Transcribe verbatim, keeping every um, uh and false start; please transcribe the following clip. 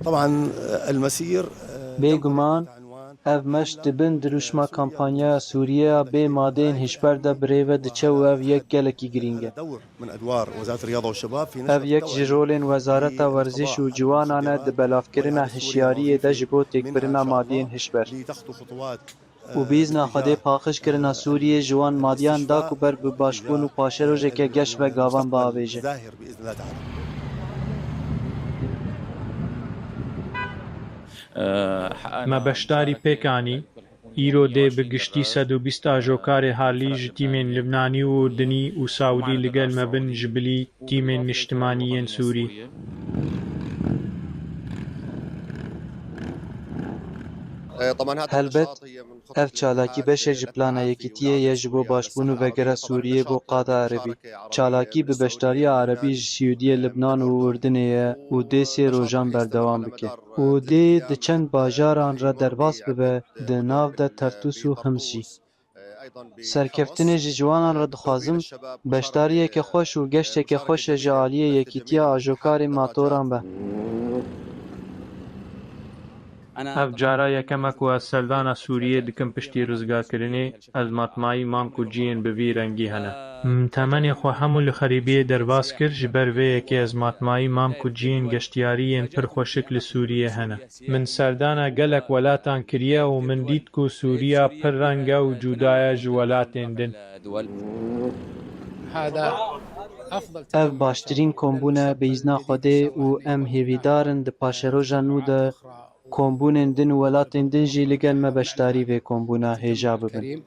طبعا المسير Bêguman, ev meşt di bin dirûşma kampanyaya Sûriyeya bê madeyên hişber de bi rê ve diçe û ev yek gelekî girîng e. دور من ادوار وزاره الرياضه والشباب في Ev yek ji rolên Wezareta Werziş û Ciwanan e di belavkirina hişyariyê de ji bo têkbirina madeyên hişber. Û bîzna Xwedê paqijkirina Sûriyê ji wan madiyan da ku ber bi başbûn û paşerojeke geş ve gavan biavêje. Me beşdarî pêk anî. Îro dê bi giştî sed û bîst ajokarê halî ji tîmên Libnanî û Urdinî û Saûdî li gel me bin ji bilî tîmên niştimanî yên Sûrî. Helbet, ev çalakî beşek ji plana Yekîtiyê ye ji bo başbûn û vegera Sûriyê bo qada Erebî. Çalakî bi beşdariya Erebî ji Siûdiyê, Libnan û Urdinê ye û dê sê rojan berdewam bike û dê di çend bajaran re derbas bibe, di nav de Tertûs û Hims jî. Serkeftinê ji ciwanan re dixwazim beşdariyeke xweş û geşteke xweş e ji aliyê Yekîtiya Ajokarê Matoran be. Ev cara yekem e ku ez serdana Sûriyê dikim piştî rizgarkirinê. Ez matmayî mam ku cihên bi vî rengî hene. Min temenê xwe hemû li xerîbiyê derbas kir, ji ber vê yekê ez matmayî mam ku cihên geştiyarî yên pir xweşik li Sûriyê hene. Min serdana gelek welatan kiriye û min dît ku Sûriya pir reng e û cuda ye ji welatên din. Ev baştirîn kombûn e bi îzna Xwedê û em hêvîdar in di paşeroja nû de kombûnên din û welatên din jî li gel me beşdarî vê kombûna hêja bibin.